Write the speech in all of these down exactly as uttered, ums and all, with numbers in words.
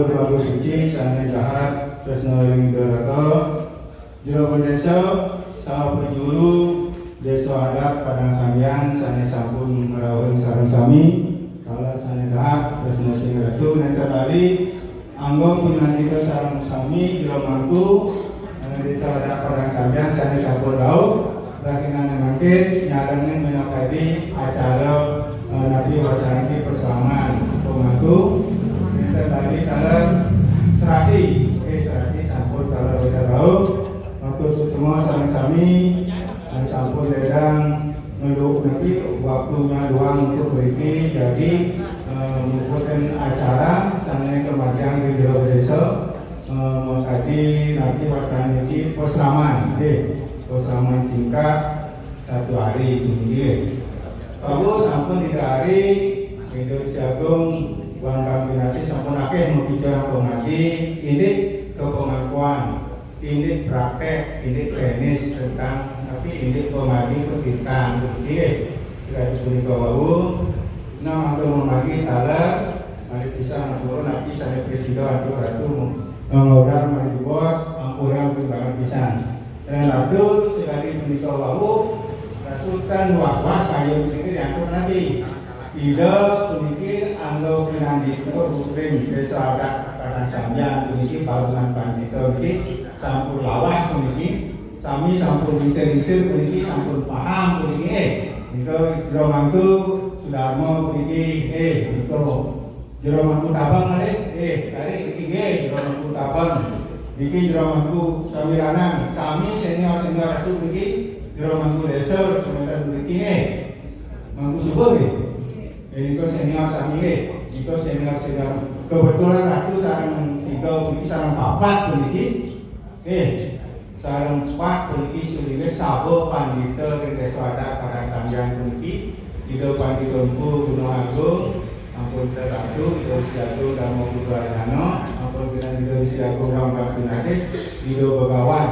Bagus suci sané dahat tresna ring Ida Ratu. Jero Bendésa saha prajuru Désa Adat Padang Sambian sané sampun ngrauhin sareng sami, taler sané dahat tresna ring Ratu, nénten lali angga pinandita sareng sami jero mangku, eh, Désa Adat Padang Sambian sané sampun rauh, rahinané mangkin nyarengin minakadi acara, eh, napi wacana pasraman pemangku. Nénten lali taler serati, eh, serati sampun taler wénten rauh. Matur suksma sareng sami, eh, sampun lédang ngelu napi waktunya luang untuk mriki, jadi, eh, muputin acara sané kamargiang di jero désa, eh, makadi napi wacana niki pasraman, nggih. Pasraman singkat satu hari itu, nggih. Prabu sampun tiga hari, Ida Siagung, Wangkang Pinati sampun akéh mabicara pemadi, indik kepengakuan. Indik praktek, indik teknis tentang, tapi indik pemadi pendidikan, nggih. Kira punika wau, nah, matur mamagi taler, malih pisan ampura napi sané prasida atur Ratu, ngorang malih bos, ampura banget pisan. Dan Ratu, sekadi punika wau, Ratu tan was-was kayun puniki diatur napi. Ida puniki angga pinandita ring Désa Adat Padang Sambian puniki, Baruman Pandita niki sampun lawas puniki, sami sampun lingsir-lingsir puniki, sampun paham puniki, eh. Nika jero mangku Sudarma puniki, eh, nika jero mangku Tabang malih, eh, tarik niki nggih, jero mangku Tabang. Niki jero mangku sami lanang, sami senior-senior Ratu niki, jero mangku désa, semeton puniki, eh. Mangku Subur nggih. Eh, nika senior sami nggih. Nika senior-senior. Kebetulan Ratu sareng tiga puniki, sareng papat puniki. Nggih. Sareng pat puniki sulinggih sabda pandita ring Désa Adat Padang Sambian puniki. Ida Pandita Empu Gunung Agung, ampun Ratu, Ida Siagung Dharma Putra Jana, ampun Ida Siagung Rangkang Pinadih, Ida Begawan.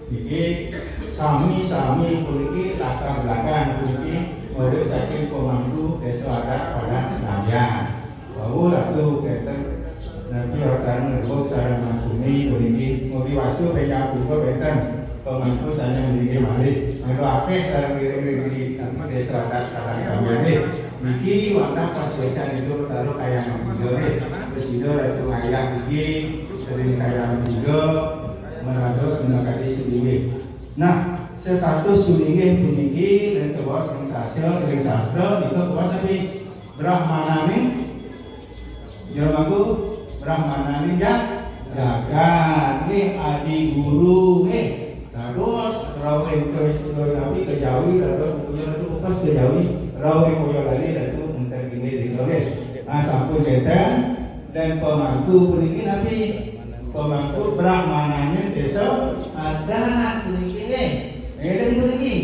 Niki sami-sami puniki latar belakang puniki murid saking pemangku Désa Adat Padang Sambian. Wau Ratu kénten napi wacana ngrembug sareng mangkune puniki, mugi wastu bénjang punika bénten pemangku sané ngiring malih. Mangda akéh sareng ngiring ring di napi Désa Adat Padang Sambian nggih. Niki wantah pasuécan Ida Betara Kayang Tiga nggih. Prasida Ratu Ngayah niki ring Kayang Tiga, marados minakadi sulinggih. Nah, status sulinggih puniki ring kawas ring sastra, ring sastra nika kawas napi? Brahmananing, jero mangku, Brahmananing ja-, jagat nggih, adi guru nggih. Dados rauh ring Kristus napi ka Jawi, dados bukunya itu pas ka Jawi, rauh ring Boyolali, dados enten kene di nggih. Nah, sampun enten, dan pemangku puniki napi? Pemangku Brahmananing Désa Adat puniki nggih. Éling puniki.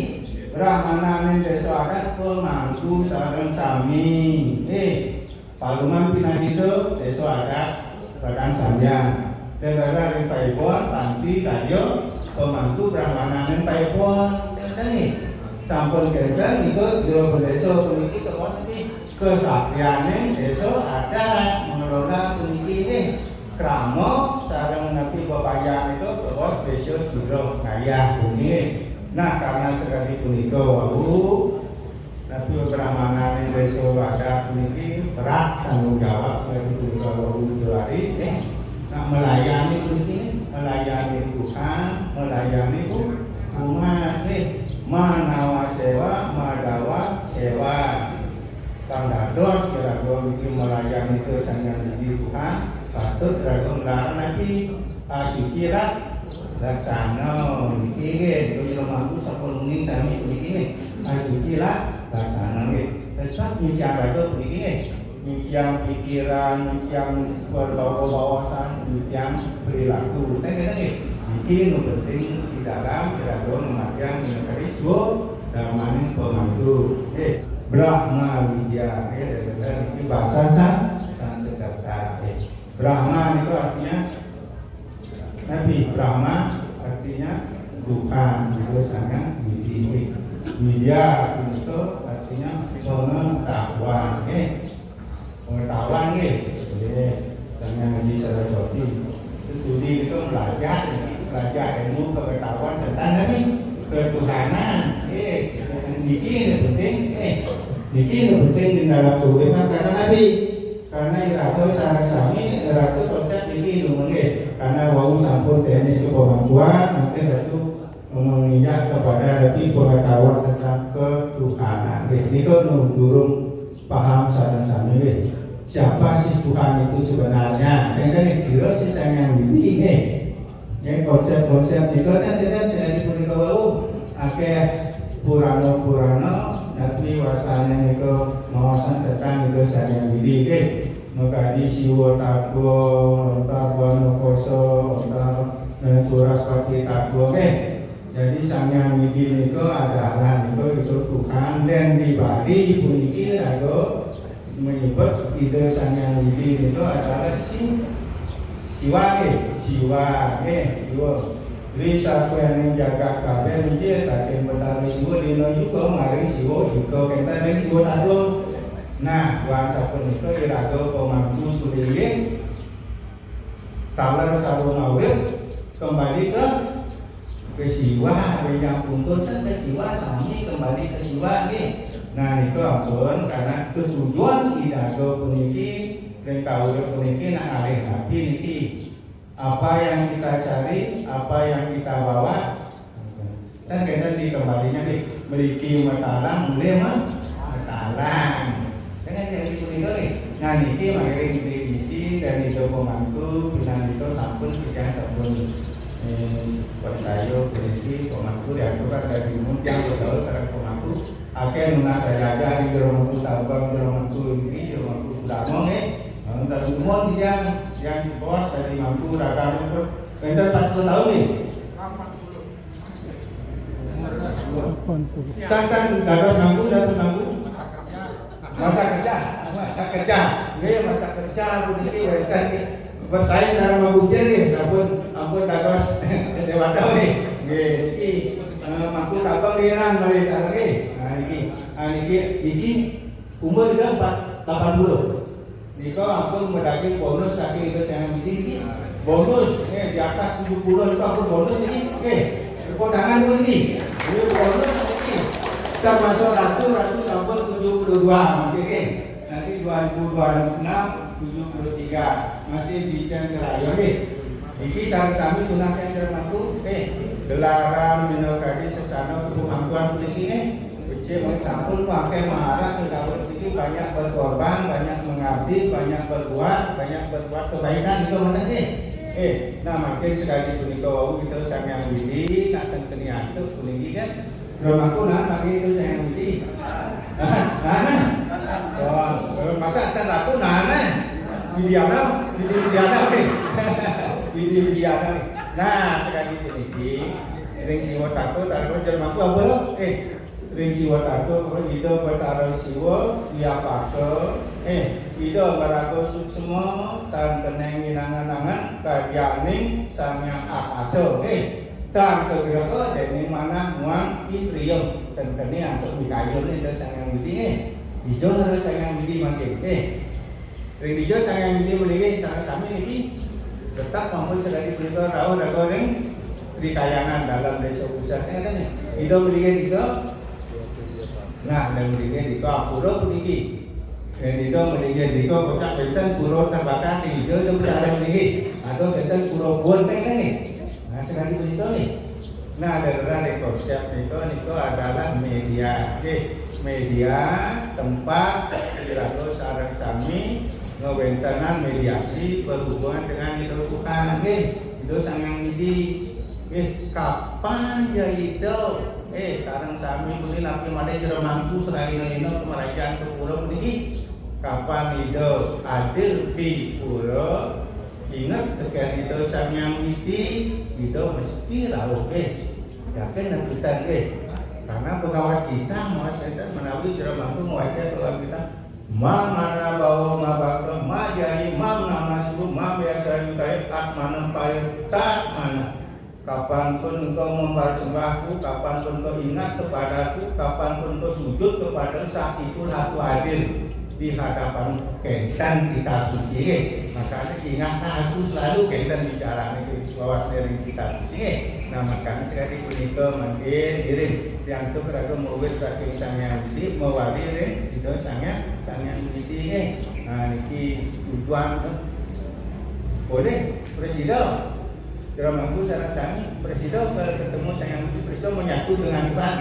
Brahmananing Désa Adat pemangku sareng sami. Nggih. Paluman pinandita Désa Adat Padang Sambian. Dan ring paibon panti kadya pemangku Brahmananing paibon. Kénten nggih. Sampun kénten nika jero bendésa puniki kawon niki. Kesatrianing Désa Adat mengelola puniki nggih. Krama sareng napi bebayanika kawas Désa Sudra Ngayah puniki. Nah, karena sekadi punika wau, napi Brahmananing Désa Adat puniki berat tanggung jawab sekadi punika wau, Jolari nggih. Nah, melayani puniki, melayani Tuhan, melayani u-, umat nggih. Manawa séwa, madawa séwa. Pang dados iraga niki melayani Sang Hyang Widi Tuhan, patut iraga nglarang napi? Asuci lak-, laksana niki nggih, nika jero mangku sampun uning sami puniki nggih. Asuci lak-, laksana nggih. Tetep nyuciang raga puniki nggih. Nyuciang pikiran, nyuciang perbawa-bawasan, nyuciang perilaku. Ten kene nggih. Niki nu penting di dalam iraga ngamargiang minakadi swa-, darmaning pemangku. Nggih. Brahma Widya, nggih, dari niki basa San-, Sanskerta, nggih. Brahma itu artinya napi? Brahma artinya Tuhan, itu sangat Widi, nggih. Widya itu artinya pengetahuan, nggih. Pengetahuan, nggih. Nggih. Dan Ngaji Saraswati. Studi niku belajar, belajar ilmu pengetahuan tentang nabi, ketuhanan. Eh, niki penting. Eh, niki penting di dalam urip karena nabi. Karena iraga sareng sami ratu konsep niki ilmu nggih. Karena wau sampun teknis kepemampuan, mungkin ratu menginjak kepada lebih pengetahuan tentang ketuhanan. Nggih, niku nu durung paham sareng sami nggih. Siapa sih Tuhan itu sebenarnya? Kan kan sira sih Sang Hyang Widi nggih. Nggih, konsep-konsep niku kan kan sing punika wau akeh purana-purana, tapi wasane niku maosan tentang itu Sang Hyang Widi nggih. Makadi Siwa Tadwa, entar Wanakoso, entar eh, Suraspati Tadwa nggih. Jadi Sang Hyang Widi niku adalah niku itu Tuhan dan di Bali puniki raga menyebut Ida Sang Hyang Widi niku adalah si Siwa nggih, Siwa nggih, Siwa. Ri sakuyaning jagat kabeh niki saking Betara Siwa dina yuga maring Siwa yuga kenten ring Siwa Tadwa. Nah, wan sapunika iraga pemangku sulinggih taler sarwa mawit kembali ke ke Siwa, yang pungkur kan ke Siwa sami kembali ke Siwa nggih. Nah, niku ampun karena tujuan iraga puniki ring kawula puniki nak alih ati niki. Apa yang kita cari, apa yang kita bawa, kan kita dikembalinya nggih. Mriki matalang, mulih mah matalang. Dengan jadi punika nggih. Nah, niki mangke niki isi dari Ida pemangku, pinanggih sampun titiang sampun eh, percaya puniki pemangku diaturkan dari umum tiang begaul sareng pemangku. Akeh nunas sajaga di jero mangku Tabang, jero mangku Indri, jero mangku Sudarmo nggih. Lamun tadi umum tiang yang bos dari mangku dagang pun enten empat puluh tahun nggih. Delapan puluh. Kan kan dados mangku, dados mangku. Masa kerja, masa kerja. Nggih, masa kerja puniki wenten nggih. Bersaing sareng Mbah Bujil nggih, ampun ampun dados dewata nggih. Nggih, niki eh, mangku Tabang nggih ran malih nggih. Nah niki, nah niki niki umur juga empat delapan puluh. Nika ampun medaging bonus saking Ida Sang Hyang Widi niki. Bonus nggih di atas tujuh puluh itu ampun bonus niki. Nggih, tepuk tangan dulu niki. Ini bonus niki. Termasuk ratu, ratu sampun tujuh puluh dua mungkin nggih. Nanti dua ribu dua puluh enam tujuh puluh tiga masih di Cengkaraya nggih. Iki sami-sami tunas Cengkaraya mangku. Eh, gelaran minakadi sesana kepemangkuan puniki nggih. Becik mawon sampun pakai maharap ing kawit niki banyak berkorban, banyak mengabdi, banyak berbuat, banyak berbuat kebaikan itu mana nggih. Eh, nah makin sekali punika wau kita Sang Hyang Widi nak tenteni antuk puniki kan. Belum aku nah pakai itu Sang Hyang Widi. Nah, nah. Wah, masa kan aku nah nah. Widiana, Widi Widiana nih. Widi Widiana. Nah, sekali puniki ring Siwa Tadwa, Tadwa jelmaku apa? Eh, ring Siwa Tadwa, Ida Betara Siwa, Wiyapaka, eh, Ida Baraga Suksma, tan keneng minangan-angan, kadyaning Sang Hyang Akasa, eh, tan kegraha dening manah muang indriya, tentene antuk mikayun Ida Sang Hyang Widi, eh. Ida Sang Hyang Widi mangkin, eh. Ring dija Sang Hyang Widi mriki sareng sami niki tetep ampun sekadi punika rauh raga ring Trikayangan dalam desa pusat ngeten ya. Ida mriki nika. Nah, dan mriki nika apura puniki. Dan ida mriki nika kocak benten pura terbakar ning ida ida berada mriki. Atau benten pura buat ngeten nih. Nah, sekadi punika nih. Nah, daerah di konsep itu itu adalah media, nggih. Media tempat iraga sareng sami ngwentenan mediasi berhubungan dengan Ida Tuhan, nggih. Ida Sang Hyang Widi. Nggih, kapan ya Ida? Eh, sareng sami muni napi malih jero mangku selaina-ina kemarajan ke pura puniki. Kapan Ida hadir di pura? Inget teken Ida Sang Hyang Widi, Ida mesti rauh nggih. Yakin nebitan nggih. Karena pegawai kita mau setan menawi jero mampu mewakili pegawai kita. Mang mana bawa ma bakal ma jai mang nama suruh ma biasa yukai at mana payu tak mana. Kapanpun engkau membaca sembahku, kapanpun engkau ingat kepadaku, kapanpun engkau sujud kepada saat itulah aku hadir di hadapan kenten kita suci. Makanya ingat, nah, aku selalu kaitan bicara ini, bawa sendiri kita ini. Nah, makanya sekali punika mangkin diri yang tu keraga mawis saking Sang Hyang Widi, mawali ring kita Sang Hyang, Sang Hyang Widi nggih. Nah, niki tujuan tu. Boleh, Presiden. Jero mangku sareng sami, Presiden kalau ketemu Sang Hyang Widi, Presiden menyatu dengan Tuhan.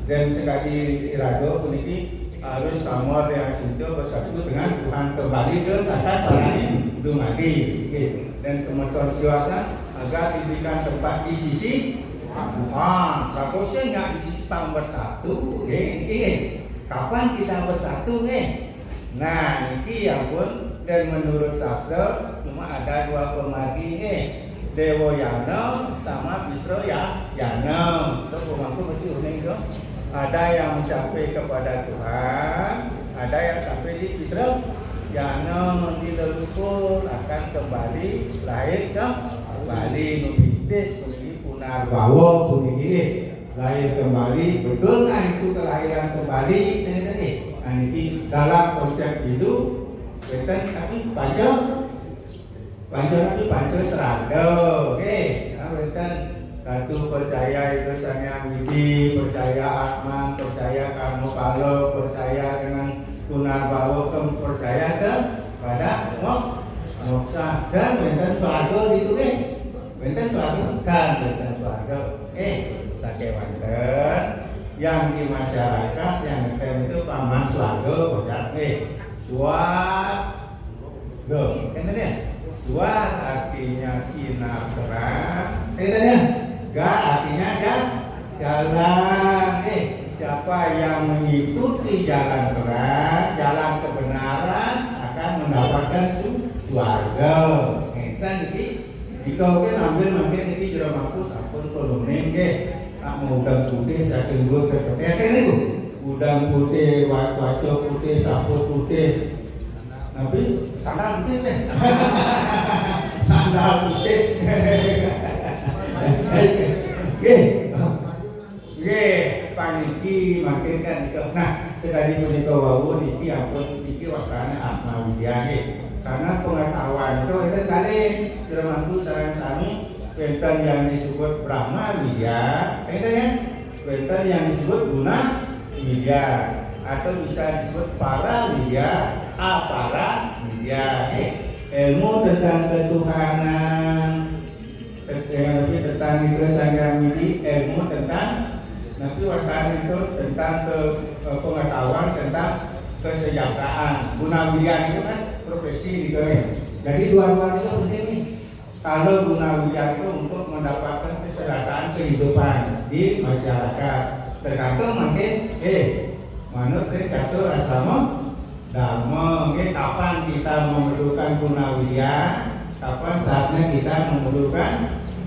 Dan sekali iraga puniki harus sama dengan Sinta bersatu dengan Tuhan kembali ke sakan paraning dumadi. Nggih. Dan kemeton siwasan agar diberikan tempat di sisi Tuhan. Bagusnya nggak di sisi Tuhan bersatu. Nggih, nggih. Kapan kita bersatu, nggih? Nah, niki ya pun, dan menurut sastra cuma ada dua pemargi, nggih. Dewa Yana sama Pitra Ya-, Yana. Itu pemangku mesti uning tu. Ada yang mencapai kepada Tuhan, ada yang sampai di Pitra Yana, di leluhur akan kembali lahir kembali, nubitis puniki punarbawa puniki lahir kembali. Betulkah itu kelahiran kembali? Nah, ini. Nah, niki dalam konsep Hindu, wenten tapi panca, panca tapi panca seraga. Oke, nah, wenten satu percaya itu Sang Hyang Widi, percaya Atman, percaya Karmapala, percaya dengan Punarbawa, kem-, percaya kepada mo-, moksa. Dan wenten swarga gitu, eh. Wenten swarga? Kan wenten swarga. Eh, sakewanten yang di masyarakat yang ngetem itu paman swarga, kocak, eh. Swarga. Enten ya? Swar artinya sinar terang. Enten ya? Ga artinya ja-, jalan. Eh, siapa yang mengikuti jalan terang, jalan kebenaran, akan mendapatkan su-, swarga. Enten iki, kita mungkin ambil mangkin iki jero mangku sampun koloning nggih. Nak mau udang putih saking dhuwur ke, eh, kan itu. Udang putih, wa-, waca putih, saput putih. Tapi sandal putih nih. Sandal putih. Nggih. Nggih, paniki mangkin kan itu. Nah, sekali punika wau niki ampun niki wastané Atma Widya nggih. Karena pengetahuan itu, itu tadi, jero mangku sareng sami, wenten yang disebut Brahma Widya, enten yang, wenten yang disebut Guna Widya, atau bisa disebut Para Widya, Apara Widya, eh. Ilmu tentang ketuhanan, eh, tapi tentang itu Sang Hyang Widi, ilmu tentang, tapi wastané itu tentang ke, eh, pengetahuan tentang kesejahteraan. Guna Widya itu kan profesi gitu ya. Jadi dua-duanya itu penting nih. Kalau Guna Widya itu untuk mendapatkan kesejahteraan kehidupan di masyarakat. Tergantung mungkin, eh, manut ring catur asrama dharma. Nggih, kapan kita memerlukan Guna Widya, kapan saatnya kita memerlukan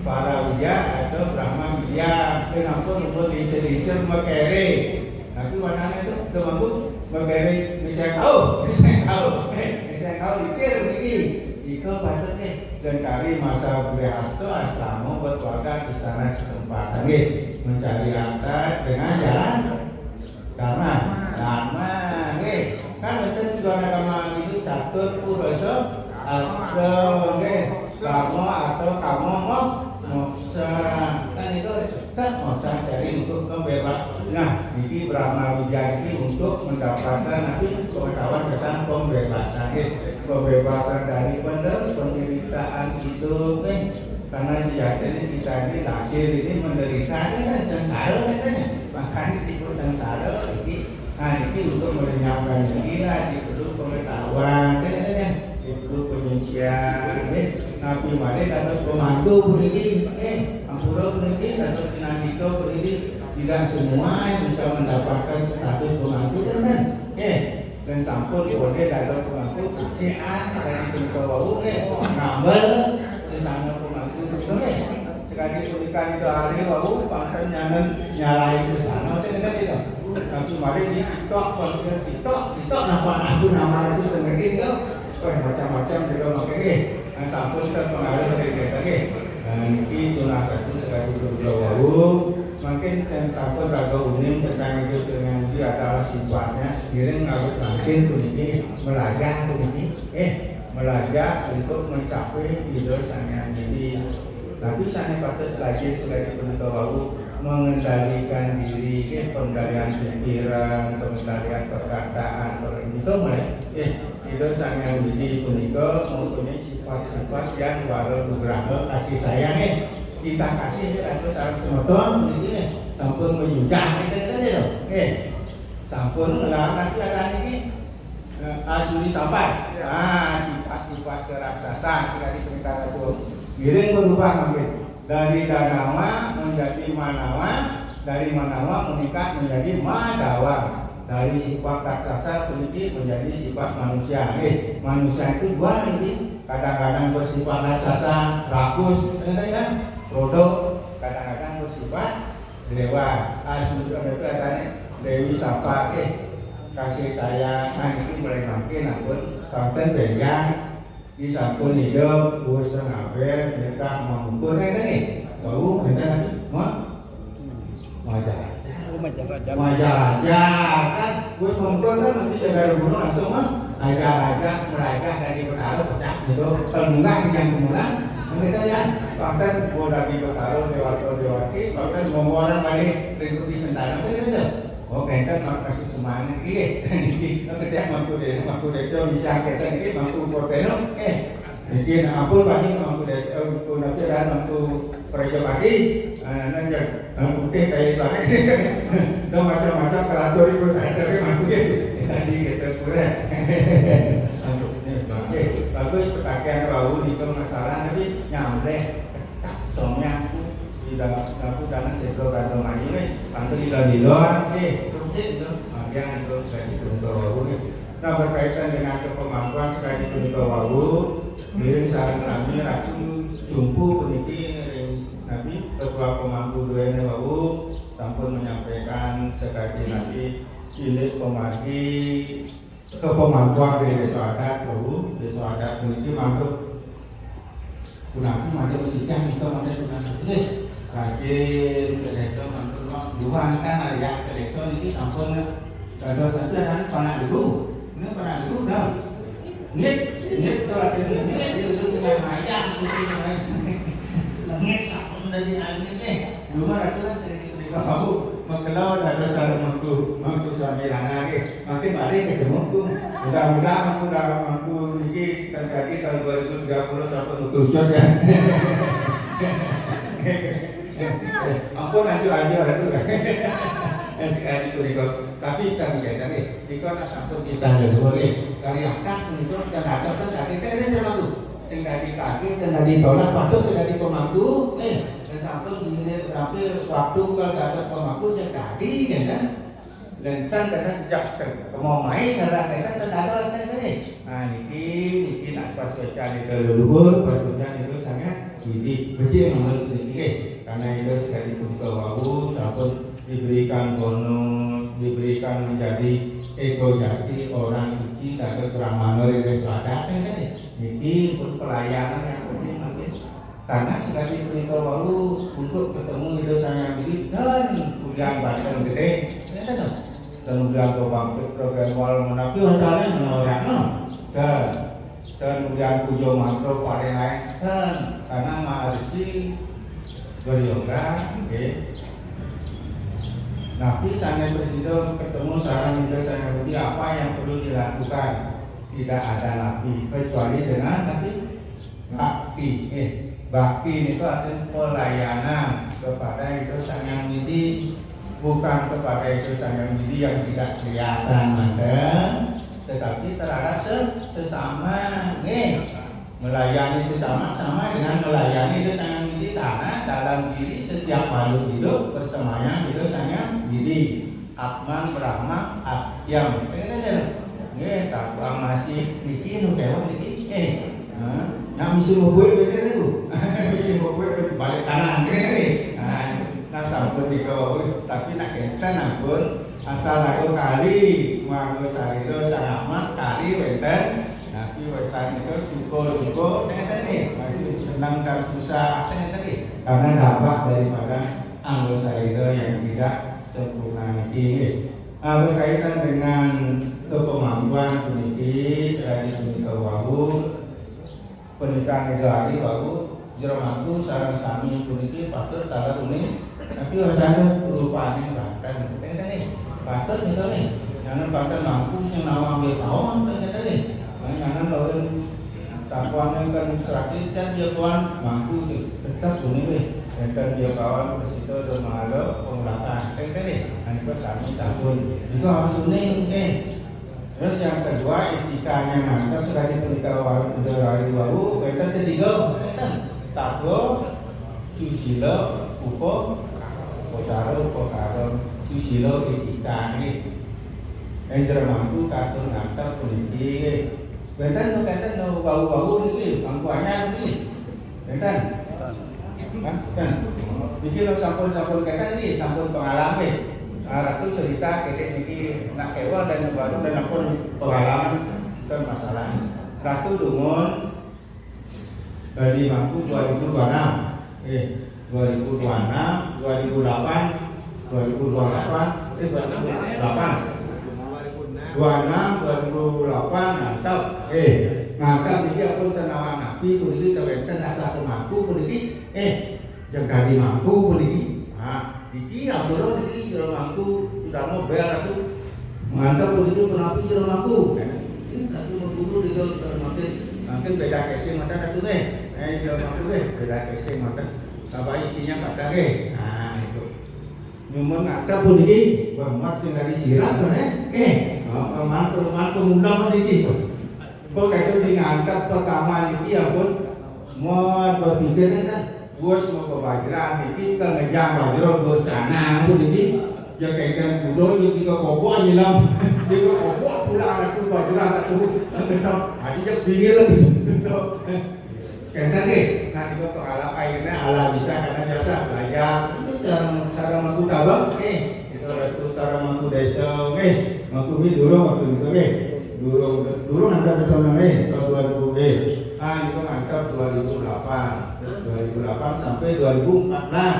Para Widya atau Brahma Widya. Kenapa umur lingsir-lingsir makere? Tapi warnanya itu, itu mampu makere, bisa tahu, bisa tahu, bisa tahu lingsir begini. Itu patutnya. Dan kari masa Grehasta asrama berkeluarga di sana kesempatan, nggih, mencari harta dengan jalan dharma. Dharma, nggih. Kan wonten tujuan agama itu catur purasa atau, nggih, karma atau karma mo-, moksa. Kan itu tetap moksa dari untuk membebas. Nah, ini Brahma Widya ini untuk mendapatkan nanti pengetahuan tentang pembebasan, nggih. Pembebasan dari pender-, penderitaan itu, nggih. Karena sejatinya kita ini lahir ini menderita, ini kan sengsara katanya. Makanya disebut sengsara ini. Nah, ini untuk melenyapkan inilah diperlu pengetahuan, katanya. Diperlu penyucian, eh. Nabi Malik dapat pemangku begini, eh. Ampura begini, dapat dinamika begini. Tidak semua yang bisa mendapatkan status pemangku, kan? Eh, dan sampun boleh dalam pemangku, sian dari jengkol wau, eh. Ngambil, sesama pemangku, eh. Sekali punika itu hari wau, panten nyanan nyalahin sesama, eh, kan gitu. Tapi mari di TikTok, kalau kita TikTok, TikTok, napa aku nama itu dengerin, kan? Wah, macam-macam juga makanya, eh. Nah, sampun terpengaruh dari kita, eh. Nah, niki tunas aku sekali jengkol wau. Mungkin saya takut atau uning tentang itu dengan dia adalah sifatnya. Ngiring ngawit mangkin puniki, melajah puniki. Eh, Belajar untuk mencapai Ida Sang Hyang Widi. Tapi sané patut belajar sekali punika wau mengendalikan diri, nggih, pengendalian pikiran, pengendalian perkataan, punika mulai, eh, Ida Sang Hyang Widi punika mempunyai sifat-sifat yang wara nugraha kasih sayang, eh. Cinta kasih, eh, raga sareng semeton puniki, eh, sampun menyudah, eh, eh, sampun ngelar nanti ada niki. Eh, asuri sampai. Ah, sifat-sifat keraksasan sekali peningkatan itu. Ngiring berubah mungkin. Dari danawa menjadi manawa, dari manawa meningkat menjadi madawa. Dari sifat raksasa puniki menjadi sifat manusia. Eh, manusia itu dua ini. Kadang-kadang bersifat raksasa, rakus, ya, kan? Rodok, kadang-kadang bersifat dewa. Asuri itu katanya Dewi Sapa, eh, kasih sayang. Nah, ini mulai makin ampun, konten belian. Disampun hidup, bos ngabe, mereka mengukur, eh, ini. Tahu, mereka nanti, mau? Maja. Oh, Maja Raja. Maja Raja, kan? Bos mengukur kan, nanti jaga gunung langsung, mah. Maja Raja, meraja dari Betara, pecah, gitu. Kalau enggak, yang kemudian, kita ya, bahkan gua dari Betara, Dewata, Dewati, bahkan ngomong orang balik, ribut di Sentana, gitu. Oh, kenten mak kasih semangat, iya. Nanti dia mampu deh, mampu deh, cuma bisa kenten ini, mampu porteno, eh. Mungkin ampun, Pak, ini mampu desa, mampu nanti dan mampu Praja Pati, eh, nanti, eh, putih kayak ibarat. Dong macam-macam teratur itu, teratur itu mampu ya. Tadi kita kurang. Aduh, ini bagus. Bagus, petakaian bau itu masalah, tapi nyamleh. Tetap soalnya aku tidak, aku karena sebelum kantong aja nih, tante tidak di luar, eh, terus itu, bagian itu saya diturun ke bau nih. Nah, berkaitan dengan kepemampuan sekali punika wau, ngiring sareng sami Ratu Jumpu puniki ring napi ketua pemangku duene wau sampun menyampaikan sekali napi indik pemargi kepemampuan di desa adat wau, desa adat puniki mantuk Punapi mangke mesti kan kita mangke punapi. Nggih. Rajin ke desa mangke luang. Luang kan arya ke desa niki sampun dados nanti ada panak dulu. Ini panak dulu dah. Ngit, ngit kalau ada ngit itu sudah mayang itu namanya. Ngit sampun dari angin nih. Cuma itu kan sering dikau makelo dados sareng mangku, mangku sami lanang nggih. Makin balik ketemu tuh. Mudah-mudahan aku dalam aku ini terjadi tahun dua ribu tiga puluh sampai tujuh ya. Ampun, aja-aja itu kan. Sekali itu nih kok. Tapi kita menjaga nih. Kita nak sampun kita ada dua nih. Dari atas nih kok kita atas kan ada kita ada waktu. Sing dari kaki, sing dari tolak, waktu sing dari pemangku. Eh, dan sampun gini tapi waktu kalau ada pemangku jadi kan. Lenten kadang jak teng. Kemau main kadang kadang ten ada ten ni. Nah, niki niki nak pas wecan itu leluhur, pas wecan itu sangat didik. Becik nomor niki nggih. Karena itu sekali pun wau sampun diberikan bonus, diberikan menjadi ego jati orang suci, dapat kurang manul itu seladat niki. Niki pun pelayanan yang penting mungkin. Karena sekali perintah wau untuk ketemu Ida Sang Hyang Widi dan kuliah batang gede. Ngeten lho. Dan kuliah gobang program wal menapi wacana menawarkan. Dan dan kuliah pujo mantra paling lain. Dan karena Maharsi beryoga, oke. Nabi sana presiden ketemu sarang Ida Sang Hyang Widi, apa yang perlu dilakukan? Tidak ada nabi kecuali dengan nabi bakti. Eh, bakti itu artinya pelayanan kepada Ida Sang Hyang Widi, bukan kepada Ida Sang Hyang Widi yang tidak kelihatan mata, tetapi terhadap se- sesama. Nih, melayani sesama sama dengan melayani Ida Sang Hyang Widi karena dalam diri setiap makhluk hidup bersemayam Ida Sang Hyang Widi. Atman Brahma Atyam. Ini kan ya. Nggih, tak masih niki nu dewa niki. Eh, nah, mesti mau buat begitu itu. Mesti mau buat balik kanan. Nah, nah, sampun tiga wau, tapi nak kenten ampun asal aku kali manggo sarira sangamat kali wenten. Nah, ki wenten itu syukur-syukur, ngeten nih, masih senang dan susah, ngeten nih. Karena dampak daripada anggo sarira yang tidak sempurna niki. Nah, berkaitan dengan kepemampuan puniki, sekali punika wau, Kang Ida Ari wau, jero mangku sareng sami puniki patut taler uning, tapi wastane rupane banten. Enten nih, patut nih nih. Jangan banten mangku sing nawang dia pawon, enten nih. Jangan lawan takuan kan serati kan dia tuan mangku tetap uning nih. Enten dia pawon ke situ ada mahala pengelakan. Enten nih, anu sami sampun. Itu harus uning, eh. Terus yang kedua, etikanya mantap sekali, punika wau, dari wau, wenten ketiga, wenten. Tago, susila, upa, upacara, upakara, susila, etika, nggih. Yang jero mangku katur ngantar puniki, nggih. Wenten, wenten, wau-wau niki, mangku anyar niki. Enten? Hah? Enten. Niki lho sampun, sampun keten niki, sampun pengalaman nggih. Ah, Ratu cerita keten niki nak kewel dan baru dan ampun pengalaman, bukan masalah. Ratu dumun dari mangku dua ribu dua enam. Eh, dua ribu dua enam, dua ribu delapan, dua ribu dua delapan, eh, dua ribu delapan. Dua enam, dua ribu delapan, mantap. Eh, mantap niki pun tenawan api puniki kewenten asal pemangku puniki. Eh, jeng kadi mangku puniki. Nah, iki ampura niki jero mangku, utama bel aku. Mantap puniki punapi jero mangku. Ini nanti mengguru di dalam mungkin, mungkin beda casing mata satu nih. Eh, jero mangku deh, beda casing mata. Apa isinya kata deh. Nah, itu. Nyumbang angka puniki, bangmat sing dari sirah, bener? Eh, oh, oh, maaf, maaf, pemula puniki. Kok itu di ngangkat pertama niki ya pun, mau berpikir kan, bos mau ke Bajra niki ke ngejang Bajra bos tanah puniki, ya kengkeng kudo, ya tiga kobok nyilam, tiga kobok pulang aku Bajra satu, tadi ya pinggir lagi. Kenten nggih, nah itu pengalaman akhirnya ala bisa karena biasa belajar. Itu sareng, sareng mangku tabang, eh, itu itu sareng mangku desa, eh, mangku mi durung waktu itu, eh, durung, durung ada betul, eh, tahun dua ribu, eh, ah, itu mantap dua ribu delapan, dua ribu delapan sampai dua ribu empat belas.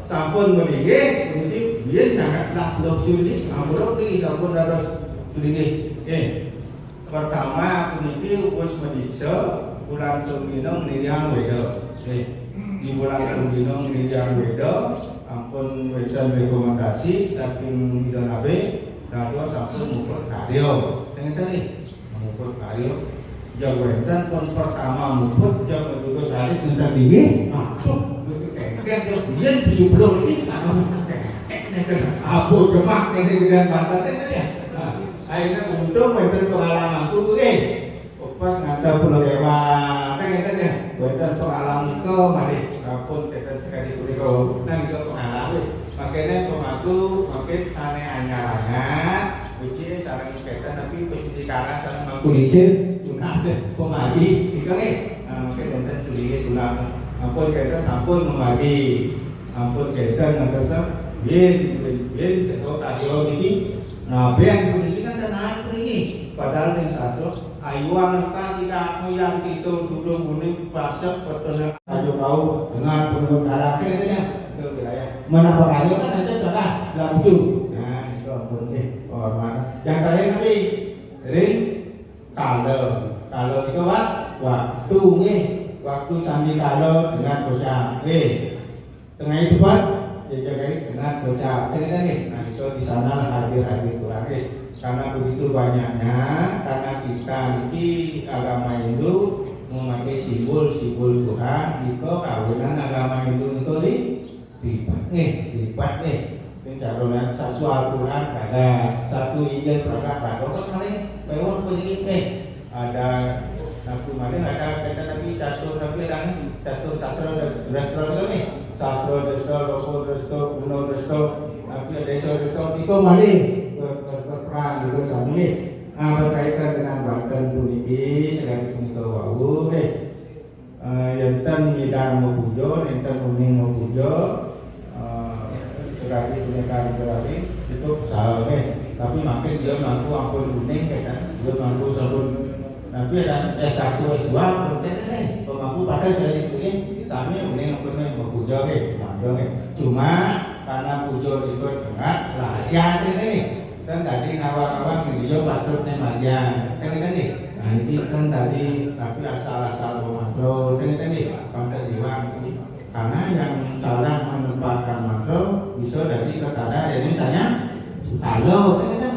Sampun melinggih, puniki biyen sangat lah belum sudi, ampun di sampun dados melinggih. Eh, Pertama puniki wus madiksa, bulan Tuminung Niriang Weda. Nggih. Di bulan Tuminung Niriang Weda, ampun wénten rekomendasi saking Ida Nabe, dados sampun muput karya. Ngeten nggih, muput karya. Ya wénten pun pertama muput, ya menunggu salib ngenten nggih. Aduh, kengkeng ya biyen sebelum ini, kengkeng ngeten. Abu Demak ngene, kemudian Banten ngeten ya. Nah, akhirnya untung wénten pengalamanku nggih. Pas ngantar Pulau Jawa, kan ngeten ya. Wénten pengalaman nika malih, ampun, kenten sekali punika wau. Nah, nika pengalaman. Makanya pemangku mungkin sane anyar-anyar, uci sareng kenten, tapi posisi kalah sareng mangku lingsir, tunas ya, pemagi, nika nggih. Nah, mungkin wénten sulinge tunas. Ampun, kenten sampun membagi. Ampun, kenten ngantos yen, yen, yen, ketua karya niki, nah, ben puniki kan tenan puniki. Padahal ning sastra, ayuang entah sikaku yang itu dudung unik pasek petengah ayo kau dengan penonton karakter itu ya, itu wilayah. Menapa karya kan aja salah, lampu. Nah, itu ampun deh, kehormatan. Yang tadi tapi ring kala. Kala itu wak-, waktu nggih. Waktu sami kala dengan bocah. Nggih. Tengah itu, Pak, ya, jagai dengan bocah. Tengah nggih. Nah, itu di sana hadir-hadir kurang nggih. Karena begitu banyaknya, karena kita niki agama Hindu memakai simbol-simbol Tuhan, itu kawinan agama Hindu itu di Lipat nggih, lipat nggih. Sing caronan satu Al-Quran ada, satu Injil ada, ada kan malih mewah puniki nggih. Ada nabi malih, ada kata nabi catur, nabi kan catur sastra dan sastra itu nggih. Sastra desa, loka desa, guna desa, nabi desa desa, itu malih ber-, ber-, berperang itu sami nggih. Nah, berkaitan dengan Banten puniki, sekali punika wau nggih. Eh, yenten nyidang mapuja, yenten uning mapuja, eh, sekali punika sekali itu salah nggih. Tapi makin dia ngaku ampun uning ya kan, dia ngaku sampun. Tapi ada S satu, S dua, ampun kene nggih. Pemangku pada sekali nggih, sami uning ampun nggih, mapuja nggih, mangga nggih. Cuma karena puja itu dengar rahasia nggih. Kan tadi ngawang-ngawang ini yo patut nih Maria. Kan ini nih. Nah, ini kan tadi tapi asal-asal mau ngobrol. Kan ini nih. Konten Iwan ini. Karena yang salah menempatkan makro bisa jadi kepada, jadi misalnya kalau kan ini kan,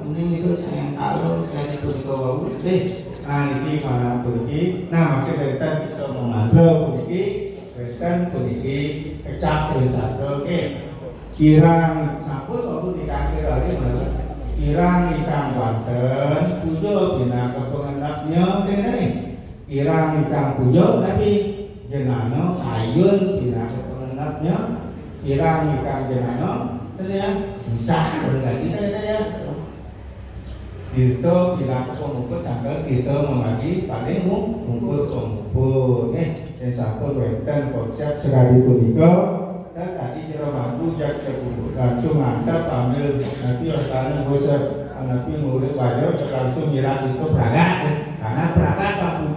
mending itu saya kalau saya itu di bawah deh. Nah, ini mana puniki. Nah, maka kita bisa memandu puniki. Wénten puniki kecap ring sastra nggih. Kirang sampun wau dikangge kali menawi. Kirang ingkang wonten puja pinaka pangenepnya kene. Kirang ingkang puja napi jenana kayun pinaka pangenepnya. Kirang ingkang jenana tenian sah berganti kene ya. Tirta pinaka pamuput sangkal tirta mamagi paling mu-, muput pamuput. Nggih, yen sampun wénten konsep sekali punika, dan tadi Jero Mangku jak langsung mantap ambil nanti wastane wis nanti ngulik wajar langsung nyiram itu perangkat. Karena perangkat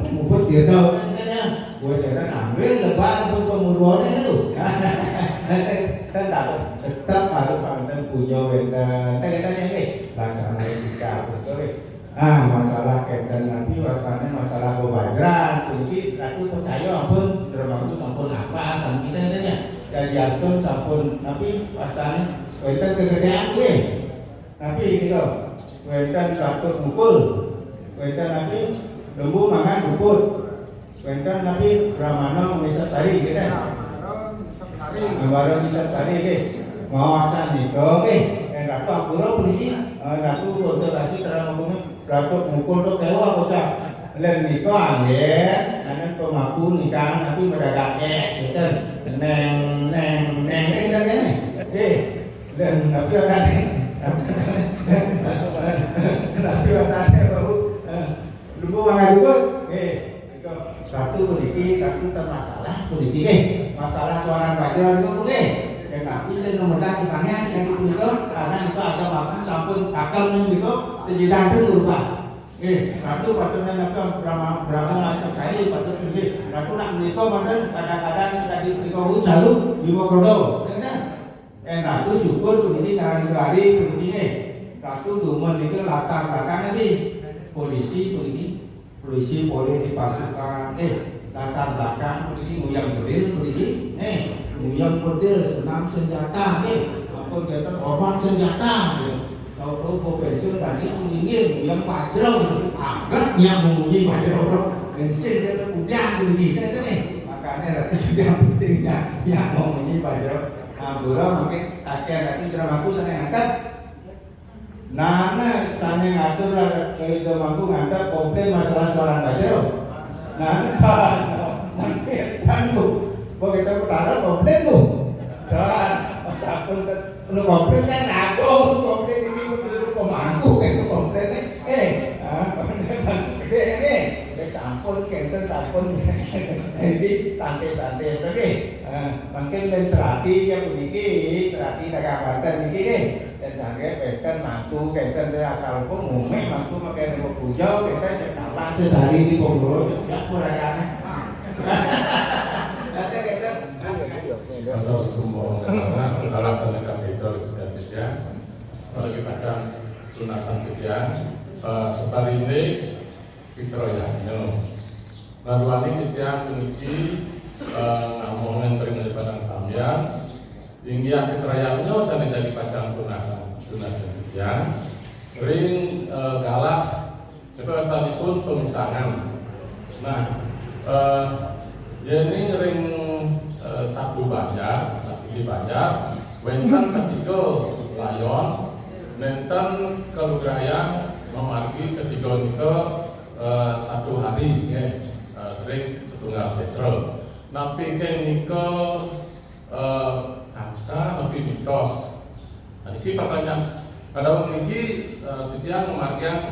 pamuput tirta. Wis ora ambil lebar pun pemurwane itu. Tetap, tetap harus panten punya wénten. Tadi tadi nggih. Laksana etika betul. Ah, masalah kenten nanti wastane masalah kewajran. Jadi aku percaya ampun, termasuk sampun apa, sampun kita ini ya. Jadi ampun sampun, tapi wastane wénten kegedean nggih. Tapi gitu, wénten batuk mukul, wénten nanti lembu mangan rumput. Wénten napi Brahmana ngisep tari, nggih, ten? Brahmana ngisep tari. Brahmana ngisep tari, nggih. Mawasan nika, nggih. Yen Ratu ampura puniki, eh, Ratu konsentrasi sareng ngomongin Ratu mukul tok kewa kocak. Len nika anggen, anen pemaku nika napi medadak es, ngeten. Neng, neng, neng, neng, neng, neng. Nggih. Len napi ora neng. Napi ora neng, Bu. Eh, lupa mangan dulu. Nggih. Ratu puniki, ratu ten masalah puniki nggih. Masalah suaran bajra niku nggih. Yen aku ten nomor lagi banyak dari punika, karena itu ada waktu sampun takam niku tejidan ten rupa. Nggih, ratu patut menawi Brahma, Brahma langsung kali patut nggih. Ratu nak menika mboten kadang-kadang tadi punika wu jalu lima kodo. Ya kan? Yen ratu syukur puniki sareng kali puniki nggih. Ratu dumun niku latar belakang nanti polisi puniki. Polisi, polisi di pasukan, eh, latar belakang, ini nguyang bedil, ini, eh, nguyang bedil, senam senjata, eh, apa kata hormat senjata, ya. Tahu-tahu kok pensiun tadi, ini nguyang pajero, agak nyak membunyi pajero, bensin dia tuh udah bunyi, itu nih. Makanya ratu juga pentingnya, ya, membunyi pajero. Nah, bola mungkin akhir nanti dramaku sana ngangkat. Nah, nah, sane ngatur, eh, itu mampu ngantar komplain masalah suara bajero. Nah, kan, Bu. Kok kita utara komplain, Bu. Kan, sampun ke-, nu komplain kan aku, komplain ini betul pemangku kan itu komplain nih. Eh, ah, komplain gede ini. Ya sampun, kenten sampun. Jadi santai-santai, oke. Eh, mungkin ben serati ya puniki, serati dagang banten niki nggih. Dan sangge penten mantu, kenten asal pun ngomeh mantu makai remo puja, kenten cek kalah sesari di pemburu, cek siap pun rakane. Nanti kenten. Atau semua alasan yang kami itu sebenarnya. Kalau kita kan lunasan kerja, eh, seperti ini, Pitra Yadnya. Nah, duaning titiang puniki, eh, ngamongan ring daripada sampeyan. Inggih Pitra Yadnya sane dadi pacang tunasan, tunasan titiang. Ring, eh, galah, itu asalipun pengutangan. Nah, eh, yening ring, eh, Sabtu Banjar, asli Banjar, wenten ketiga layon, nenten kalugrayang mamargi ketiga nika eh, satu hari, nggih, eh, ring setunggal setra. Napi keng nika, eh, kata, napi mitos? Nah, niki pertanyaan. Pada niki, eh, titiang margiang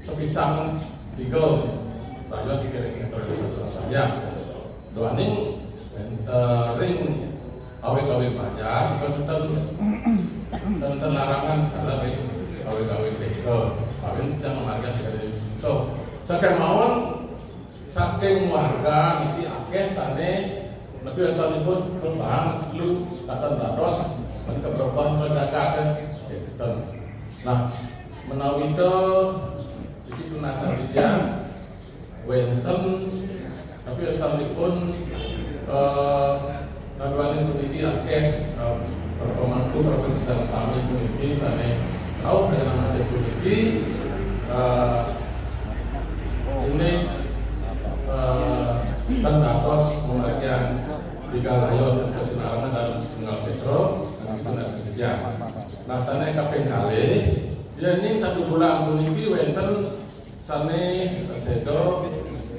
sepisan tiga, banyak pikirin setra satu saja. Doaning, eh, ring awit-awit banjar, nika ten, ten, ten larangan, kalau ring awit-awit desa. Kawin titiang margiang sekali itu. Saking mawon, saking warga niki akeh sane, tapi wastanipun kembang lu katan dados, menika berubah mendadak, ya, ten. Nah, menawi to iki tunas titiang wenten, tapi astanipun eh raduaning puniki akeh eh, para pemangku, para pemirsa sami puniki sane tau dengan puniki eh ini eh dan dados memargian tiga rayon kesinarangan dalam singgah setro tunas titiang. Nah, sane kaping kalih, yen ing satu bulan puniki wenten sane sedo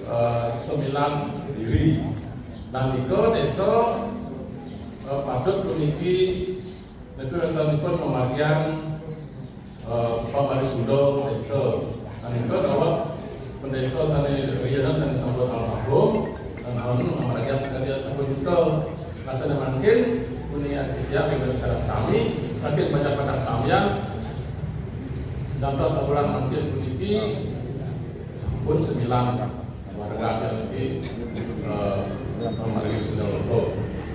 eh, sembilan diri. Nah, nika desa eh, patut puniki niku astanipun memargian eh, pamarisudha desa. Nah, nika dawet pendesa sane riyen sane sampun almarhum, dan almarhum memargian sekalian sampun yuta. Nah, sane mangkin punika titiang ingkang sareng sami saking banyak padang samian dan sabulan mangkin puniki sampun sembilan warga yang niki eh, memargi sudah loko.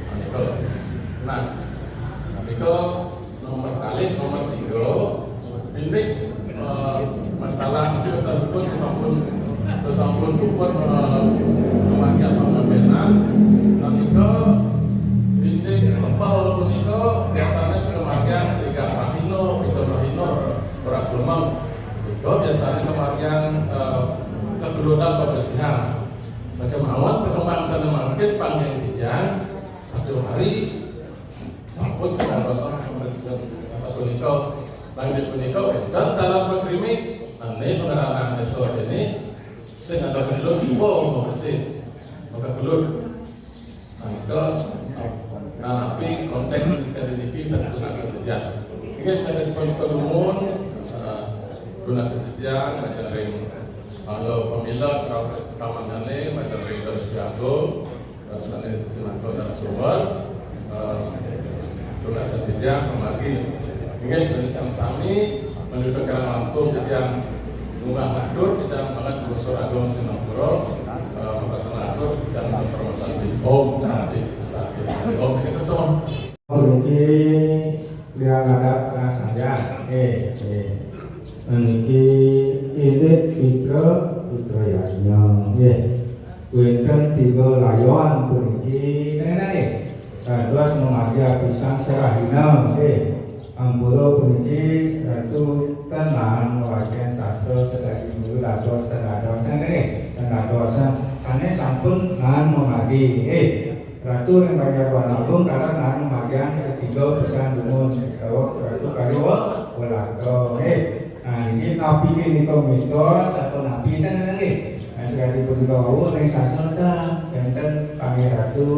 Nah, itu. Nah, nika nomor kalih, nomor tiga, indik eh, masalah niki sampun sampun sampun puput eh, kemargian pangamenan. Nah, nika indik sepel punika biasanya kemargian tiga rahina, tiga rahina, beras lemang. Nika biasanya kemargian eh, kegeludan kebersihan. Sakemawon perkembangan sane mangkin panjang titiang satu hari sampun kedadosan pemeriksaan sapunika. Lanjut punika wenten dalam pekrimik, ane pengeranan desa dene sing ada kelut tiba mau bersih, maka kelut. Nah, itu, nah, tapi konteks sekali niki satu tunas saja. Ingat tadi sepunika dumun, eh, tunas saja, ada ring anggo pemila, tamanane, ada ring dari siago, dan sana itu nanti dari sumber, eh, tunas saja, kemari. Ingat dari sami-sami, menuju ke langkung yang rumah hatur, kita banget unsur agung sinapura, eh, maka sana atur, dan permasalahan. Om Santi, Santi, Santi. Om, kita sama. Puniki liang adat nah saja. Eh, eh. Niki indik pitra, pitra yadnya. Nggih. Wenten tiga layon puniki. Tengenane. Dados memargi pisang serahina. Nggih. Ampura puniki Ratu ten nahan ngwaken sastra sekadi mulu dados ten dados. Tengenane. Ten dados. Sane sampun nahan memargi. Nggih. Ratu ring Banjar Wanalung kalah nang magian ketiga pesan dumun. Dawuh Ratu kayuwa welaka. Eh, nah, niki napi nika mita sapunapi ten nggih. Nah, sekali punika wau ring sasana wenten Pangeran Ratu,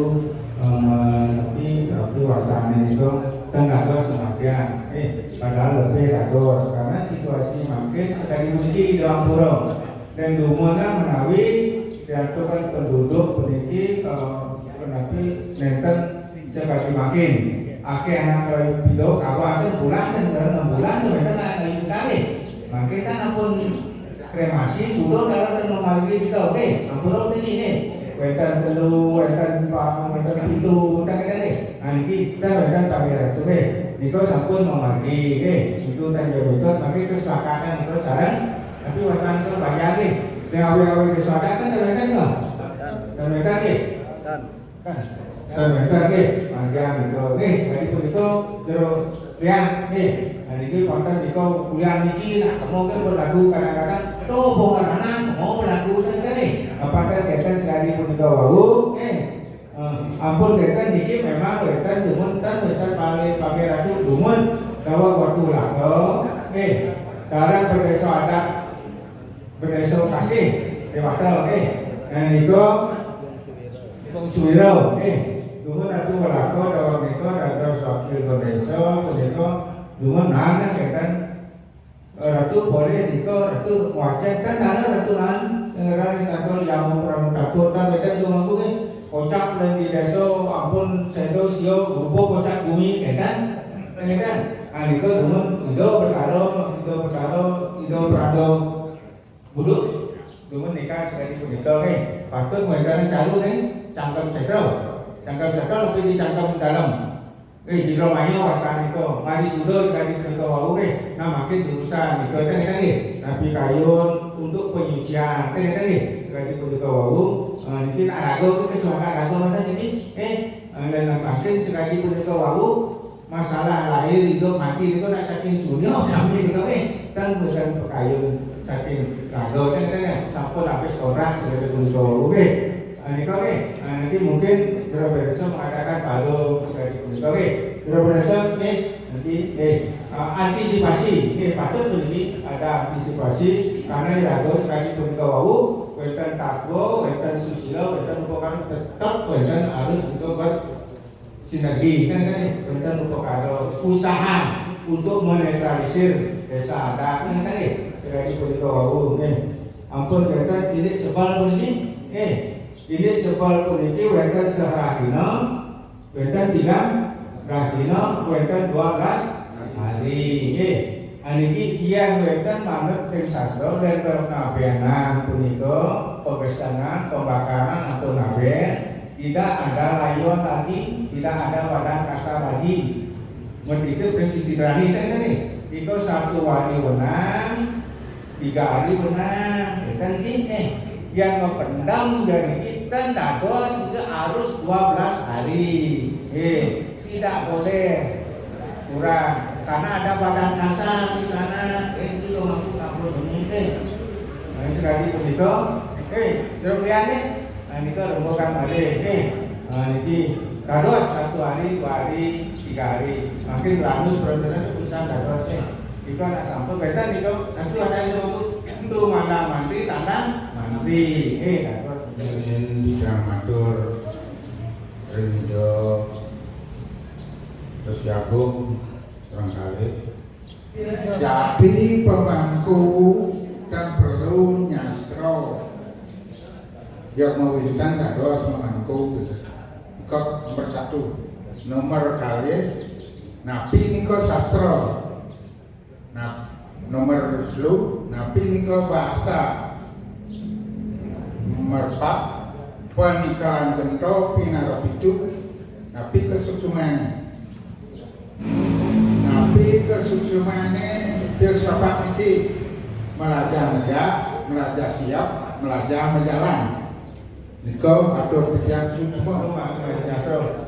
eh, napi, napi wastane nika ten dados magian. Eh, padahal lebih dados karena situasi mangkin sekali puniki di Ampura. Ning dumun menawi diantukan penduduk puniki, eh, menawi nenten sekadi mangkin. Akeh anak kelayu pindho kawaten bulan ten enam bulan ten wenten anak kelayu sekali. Mangkin kan ampun kremasi, buruh dalam ten memargi juga, oke, ampun, oke, ini. Wenten telu, wenten empat, wenten pitu, wenten kene nih. Nah, niki kita wenten Pangeran Ratu, nggih. Nika sampun memargi, nggih. Niku ten ya betul, tapi kesepakatan niku sareng, tapi wastane bayar nggih. Nek awe-awe kesepakatan ten wenten ya? Ten wenten nggih. Ten wenten nggih. Panjang niku. Nggih, jadi punika jero liang nggih. Nah, niki wonten niku kuliah niki nak temu kan berlagu kadang-kadang tuh pengerangan mau berlagu ten nggih. Apa ten kenten sekali punika wau nggih. Eh, ampun wenten niki memang wenten dumun ten wenten paling pakai ratu dumun dawa waktu laga. Eh, dalam berdesa adat berdesa kasih dewata, eh. Nah, nika wong suwira, eh. Dumun ratu laga dawa nika dados wakil berdesa punika dumun nang wenten Ratu boleh nika, Ratu wajah kan ada Ratu lan ngerani sastra yang memperang Ratu dan mereka itu mampu kan kocak dan di desa ampun sedo sio rupa kocak bumi kan kan kan kan. Ah, nika dumun Indo Betara, Indo Betara, Indo Prado. Buduk dumun nika sekali punika nggih. Patut mereka calu nih cangkem cetro. Cangkem cetro lebih di cangkem dalam. Eh, jero maya wastan nika, mari suda sakadi punika wau nggih. Nah, mangkin urusan nika ten nggih. Tapi kayun untuk penyucian ten nggih. Sakadi punika wau, eh, niki nak raga ke kesuwangan raga mata niki. Eh, eh, dan mangkin sakadi punika wau, masalah lahir, hidup, mati nika nak saking surya kami nika nggih. Ten boten pakayun saking raga ten nggih. Sampun habis kontrak sakadi punika wau nggih. Ah, nika nggih. Ah, nanti mungkin Jero Bereso mengatakan baru sakadi punika nggih. Jero Bereso nggih, nanti nggih. Ah, antisipasi nggih, patut puniki ada antisipasi karena iraga sakadi punika wau wenten tatwa, wenten susila, wenten upakara tetep wenten harus juga bersinergi kan, kan, wenten upakara usaha untuk menetralisir desa adat kan, kan, nggih. Sakadi punika wau nggih. Ampun wenten titik sebal puniki nggih. Ini sebal puniki wenten sehrahina, wenten tigang rahina, wenten dua belas hari. Nggih. Aniki yen wenten manut ring sastra dan pengabyanan punika, pegesangan, pembakaran ampun ngaben, tidak ada layuan lagi, tidak ada badan kasar lagi. Mun itu prinsip Citrani ten nggih. Nika satu wali wenang, tiga hari wenang, ya kan nggih. Eh, yang mapendem jani kita dados itu harus dua belas hari. Eh, tidak boleh kurang karena ada badan kasar di sana. Eh, itu mampu kampung ini. Eh, nah, sekali begitu. Eh, terus lihat nih. Nah, nika rembukan malih nggih. Nah, niki dados satu hari, dua hari, tiga hari. Mangkin lanus peraturan itu urusan dados nggih. Nika nak sampun benten nika, nanti ada itu untuk, untuk mana mantri, tanah mantri. Nggih, dados. Yen tiang matur ring Ida Resi Agung, sareng kalih. Jadi pemangku dan perlu nyastro. Ya, mawitan dados pemangku gitu. Nika nomor satu. Nomor kalih, napi nika sastra. Nah, nomor telu, napi nika bahasa. Nomor empat, panikalan genta pinarapitu, napi kesuksmane. Napi kesuksmane filsafat niki? Melajah negak, melajah siap, melajah majalan. Nika atur titiang suksma.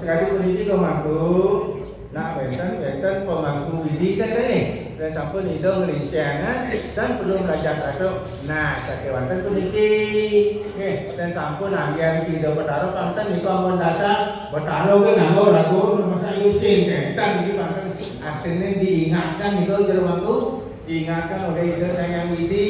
Sekali puniki pemangku, nak wenten, wenten pemangku widi kan nggih. Dan sampun Ida ngelincengna, dan perlu belajar satu. Nah, sakewanten puniki. Nggih, dan sampun anggen Ida Betara panten niku ampun dasar Betara ke nganggo ragun masa isin kenten niki panten artine diingatkan niku jero mangku, diingatkan oleh Ida Sang Hyang Widi,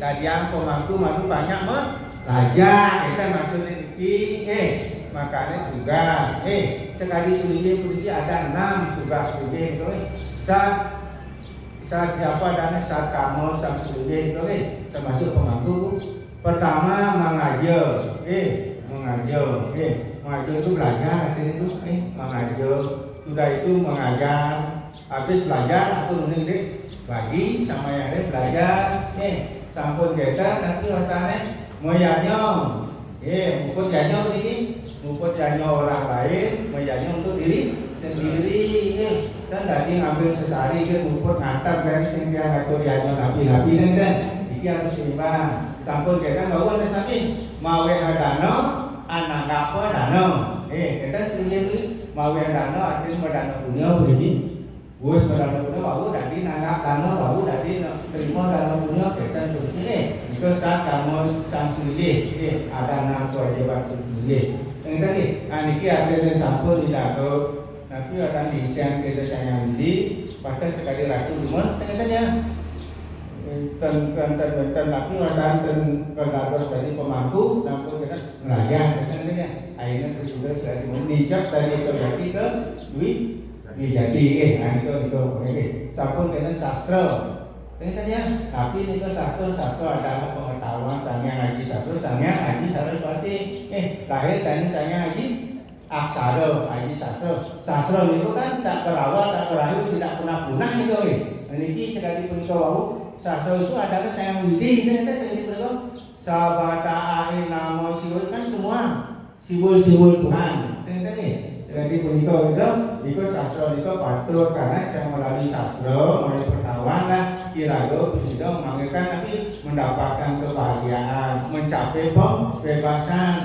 dadiang pemangku mangku banyak melajar, kita maksudnya niki, eh, makanya tugas, eh, sekali tulis puniki ada enam tugas tulis itu, eh, sat, sat apa dan sat karma sang tulis itu, eh, termasuk pemangku. Pertama, mengajar, eh, mengajar, eh, mengajar itu belajar artinya itu, eh, mengajar. Sudah itu mengajar, habis belajar, aku nulis deh, bagi sama yang lain belajar, eh, sampun kita nanti rasanya meyanya, eh, muput yanya ini, muput yanya orang lain, meyanya untuk diri sendiri, eh, kan tadi ngambil sesari ke muput ngantar kan sing dia ngatur yanya napi-napi kan, kan, jadi harus seimbang. Sampun kita bawa ada sami, mawe hadana, anangkapa dana. Eh, kita sendiri mawe hadana artinya madana punya begini. Wis madana punya, wau dadi nanggap dana, wau dadi na-, terima dana punya, kita begini. Itu saat kamu sang sendiri, eh, ada enam kewajiban sendiri. Yang tadi, nah, niki artinya sampun dilakukan. Tapi akan diisian kita sayang diri, bahkan sekali ratu rumah, tengah saja. Ten, ten, ten, ten, tapi orang ten, kalau dari pemangku, nampun kita melayang, misalnya, akhirnya tersudah sekali. Mijak dari itu lagi ke duit, duit jadi, eh, nah, itu, itu, oke. Sampun kena sastra. Tengah saja, tapi ini ke sastra, sastra adalah pengetahuan, sangnya ngaji sastra, sangnya ngaji saraswati. Eh, lahir tadi sangnya ngaji aksara, aji sastra. Sastra niku kan tak berawal, tak berakhir, tidak pernah punah niku nggih. Niki sekali punika wau, sastra itu adalah sayang widi, kan, kan, sekali punika. Sabata ae nama siwul kan semua simbol-simbol Tuhan. Kan, kan, nggih. Sekali punika itu Nika sastra nika patut, karena yang melalui sastra, melalui pengetahuan lah, iraga bisa manggihin tapi mendapatkan kebahagiaan, mencapai pembebasan.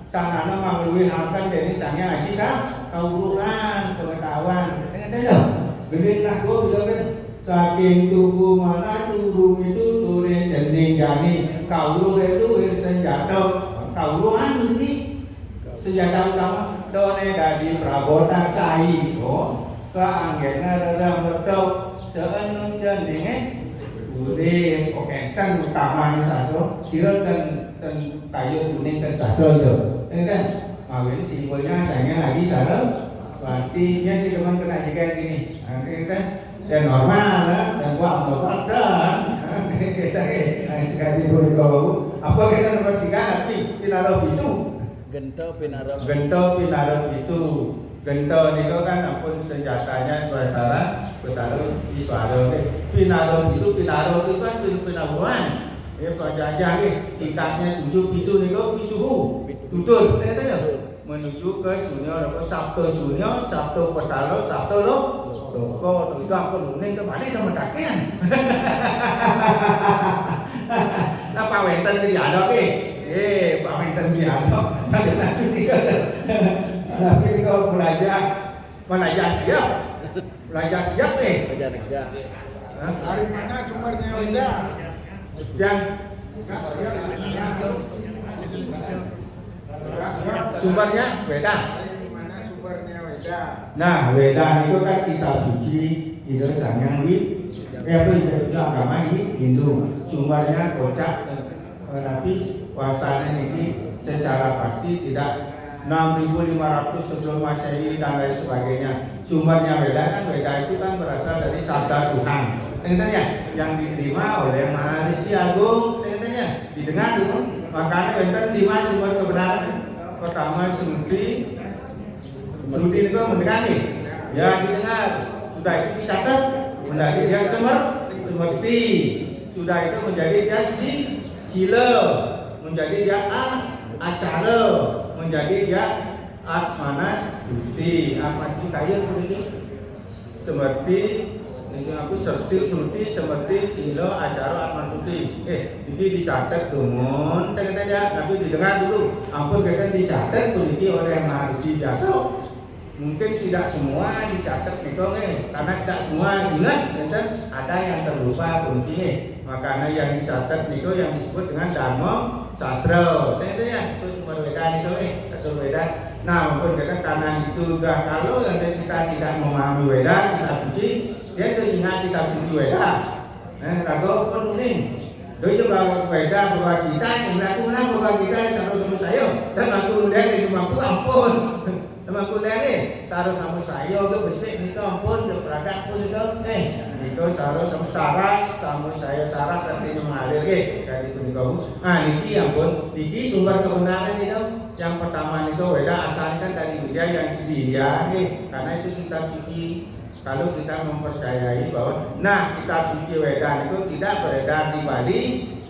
Tanana mangluwi harta dening Sang Hyang Aji Ka-, Kawruhan, pengetahuan. Ingat ya? Gedhe nak gua bisa kan. Saking tuku mana turu itu tune cening jani. Kawruh itu senjata. Kawruhan ini senjata utama. Done dadi prabotan sai. Oh, kaanggena rerang betok. Seenu ceninge. Udin, oke, kan utamanya sastra. Sira kan, kan kayu kuning kan sastra itu. Ini kan, mawin simbolnya hanya lagi sareng. Berarti dia sih teman kena juga gini. Nah, ini kan, ya normal lah. Dan gua mau padan. Nah, ini kita, eh, nah, sekali pun itu. Apa kita nomor tiga, tapi kita lebih itu. Genta pinarep. Genta pinarep itu. Genta nika kan ampun senjatanya Batara, Batara Iswara nggih. Pinarep itu, pinarep itu kan pin-, pinabuhan. Ya, penjajah nggih. Tingkatnya tujuh, pitu nika pitu hu. Tutur, kata ya. Menuju ke sunya, apa, Sabto sunya, Sabto petala, Sabto lo. Toko, itu ampun uning kembali sama takian. Nah, Pak Wenten di dialog, eh. Eh, Pak Wenten di dialog. Tapi kalau belajar, belajar siap. Belajar siap, eh. Belajar siap. Hah? Dari mana sumbernya Weda? Yang sumbernya Weda. Dari mana sumbernya Weda? Nah, Weda itu kan kitab suci Ida Sang Hyang Wid-, eh, apa, kitab suci agama Hi-, Hindu. Sumbernya kocak, eh, tapi wasana ini secara pasti tidak enam ribu lima ratus sebelum Masehi dan lain sebagainya. Sumbernya Weda kan, Weda itu kan berasal dari sabda Tuhan. Ingat ya, yang diterima oleh Maharishi Agung. Ingat ya, didengar dulu. Makanya wenten lima sumber kebenaran. Pertama, Smriti. Smriti itu mendengar nih. Ya, didengar. Sudah itu dicatat. Menjadi dia semer, semerti. Sudah itu menjadi dia si, sila. Menjadi dia a, acara. Menjadi dia atmana stuti. Atmana stuti kaya begitu. Semerti, ini aku serti, serti, semerti, sila, acara, atmana stuti. Eh, ini dicatat dumun, tengah-tengah, tapi didengar dulu. Ampun kita dicatat puniki oleh Maharishi Biasa. Mungkin tidak semua dicatat nika nggih, karena tidak semua ingat, enten ada yang terlupa puniki nggih. Makanya yang dicatat nika yang disebut dengan Dharma Sastra. Nah, itu ya, itu sumber Weda nika nggih, sumber Weda. Nah, ampun kita karena itu sudah, kalau yang kita tidak memahami Weda, kita puji, dia itu ingat kita puji Weda. Eh, lagu pun ini. Dia itu bahwa Weda, bahwa kita, sing laku menang, bahwa kita, satu sama saya. Dan aku melihat itu mampu, ampun. Sama aku lihat nih, saro sama saya itu besik nih, ampun, dia peragak pun itu. Eh, itu saro sama saras, sama saya saras artinya mengalir, eh, dari pun itu. Nah, niki ampun, niki sumber kebenaran itu. Yang pertama itu Weda asalnya kan dari India, yang di India nih, karena itu kita suci. Kalau kita mempercayai bahwa, nah, kitab suci Weda itu tidak beredar di Bali,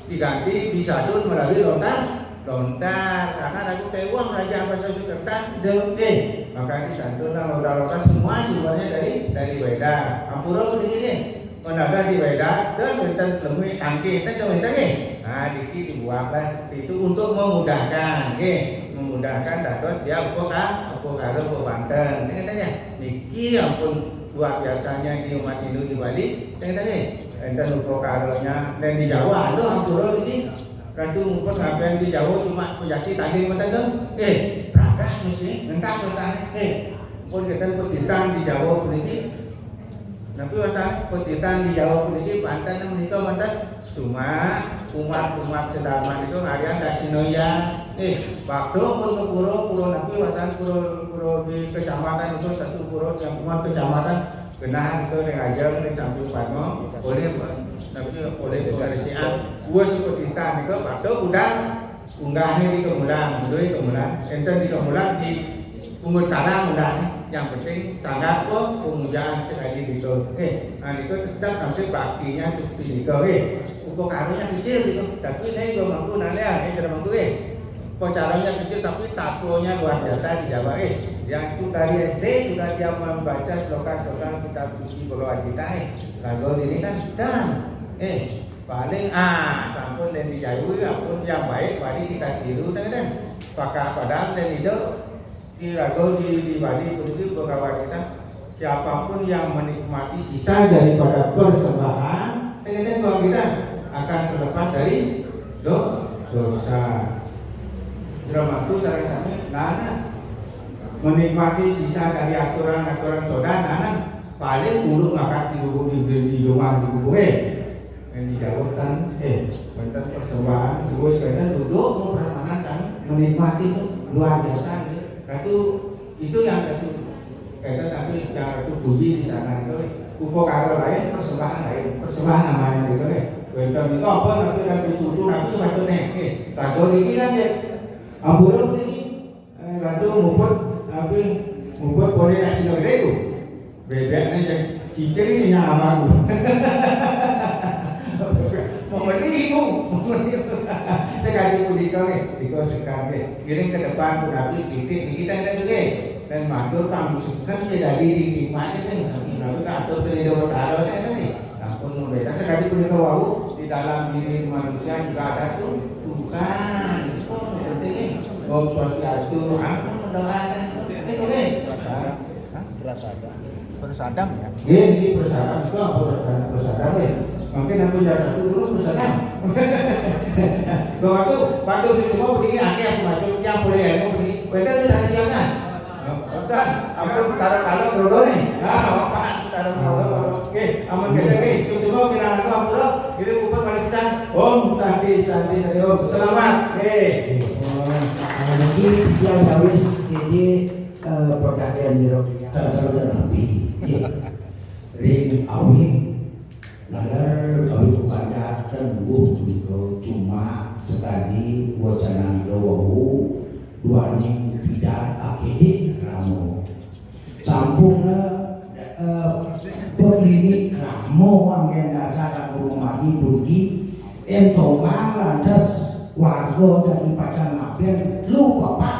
diganti disadun melalui lontar, lontar. Karena lagu tewang raja bahasa Sukertan, deh, eh, maka disantun lontar-lontar semua sumbernya dari, dari Weda. Ampura begini, menabrak di Weda, dan wenten lemui tangke, itu wenten nih. Nah, diki dibuatlah seperti itu untuk memudahkan, nggih, memudahkan dados dia upo ka, upo karo upo banten. Ini katanya, niki ampun luar biasanya di umat Hindu di Bali. Saya tanya, enten upo karonya, dan di Jawa ada ampura ini. Ratu ngumpet ngapain di Jawa cuma pejati tadi mata tu. Eh, pragat mesti, ngentas rasanya. Eh, pun kita petitan di Jawa puniki. Tapi wonten petitan di Jawa puniki, banten menika wonten. Cuma umat-umat sedaman itu ngarian Daksinoya. Eh, waktu pun ke pura, pura napi wonten pura, pura di kecamatan itu satu pura yang umat kecamatan genah itu ring ajeng ring samping padma. Boleh, tapi boleh pengersian. Wes petitan itu waktu udah Unggahne di Kemulan, duwe Kemulan, enten di Kemulan di Bungut Karang unggahne. Yang penting sangat pun pemujaan sekali gitu. Eh, nah itu tetap nanti baktinya seperti itu, eh. Upakarannya kecil gitu, tapi ini juga mampu nanya, ini tidak mampu, eh. Pacarannya kecil tapi tatwanya luar biasa di Jawa, eh. Yang itu dari S D sudah dia membaca sloka-sloka kitab suci Bhagavad Gita, eh. Lalu ini kan, dan, eh, paling, ah, sampun dan dijawi, ampun yang baik, mari kita tiru, kan. Pakai padam dan itu, di lagu di, di Bali, begitu Bhagavad Gita, siapapun yang menikmati sisa daripada persembahan, kan, Tuhan kita akan terlepas dari do-, dosa. Drama itu sareng sami, nah, nah. Menikmati sisa dari aturan-aturan soda, nah, nah. Paling dulu makan di gubuk, di, di, di rumah, di gubuk, eh. Yang dijauhkan, eh, wonten persembahan, terus kita duduk, mau pertemanan, kami menikmati itu luar biasa, gitu. Nah, itu, itu yang itu. Kita tapi yang itu puji di sana itu, eh. Upakara lain, persembahan lain. Persembahan namanya gitu, eh. Wonten itu apa, nanti, nanti tutu, nanti waktu nih, eh. Tahu ini kan, ya. Ampura ini, eh, ratu muput, tapi muput boleh kasih negeri itu. Bebeknya jadi cicing sih nyawa aku. Mau beli ibu, mau beli ibu. Sekali punika, eh, punika sekali. Giring ke depan, tapi titik di kita ada juga. Dan matur pangsukan ya dari di timanya kan, tapi atur ke Ida Betara kan, eh. Ampun, membeda sekali punika wau, di dalam diri manusia juga ada tuh Tuhan. Itu penting, eh. Om Swastiastu, ampun mendoakan. Itu, eh. Hah? Prasadam. Prasadam, ya? Iya, ini prasadam. Itu apa prasadam? Prasadam, ya? Mungkin aku jalan satu dulu prasadam. Bahwa tuh, bantu si semua begini, akhirnya aku masuk, yang boleh ilmu begini. Betul, bisa silakan. Wonten, ampun, taruh kalau dulu nih. Ah, apa? Taruh kalau. Oke, ampun, kita nih. Terus semua kita anu ampun, ini bukan balik pesan. Om Santi, Santi, Santi, Om. Selamat. Oke. Nah, niki tiyang Dawis, niki, eh, perhatian jero. Taruh, taruh, taruh. Iya. Ring awing. Nalar kami kepada dan wuh punika cuma sekali wacana Ida wau, duaning pidan akédik krama. Sampun, eh, pemimit krama anggén dasar kanggo mamadi puniki, éntoman lantas warga dadi pacang ngabén lu papan.